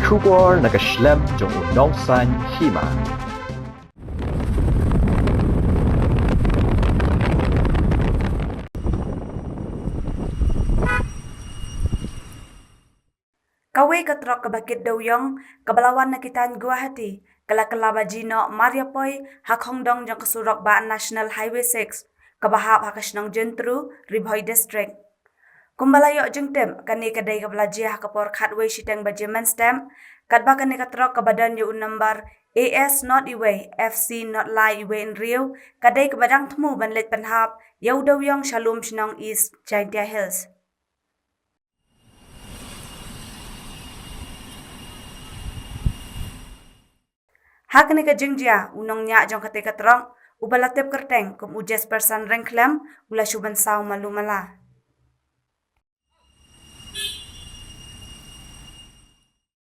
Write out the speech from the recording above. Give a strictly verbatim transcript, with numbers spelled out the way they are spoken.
Khubor na ka shlem jong u nongsan hima. Kawei ka trok kaba kit dewïong kaba la wan na ki thaiñ Guwahati ka la kylla baji noh mar ïa poi ha khongdong jong ka surok ba National Highway six kaba hap ha ka shnong Jyntru, Ri Bhoi District. Kumba la ïoh jingtip, kane ka dei kaba la jia ha ka por khatwei shiteng baje mynstep, katba kane ka trok kaba don ïa u nombar A S not iwei F C not lai iwei hynriew ka dei kaba dang thmu ban leit pynhap ïa u dewïong sha lum shnong East Jaintia Hills. Ha kane ka jingjia, u nongñiah jong katei ka trok uba la tip kyrteng kum u Jesperson Ryngkhlem u la shu ban saw malu mala.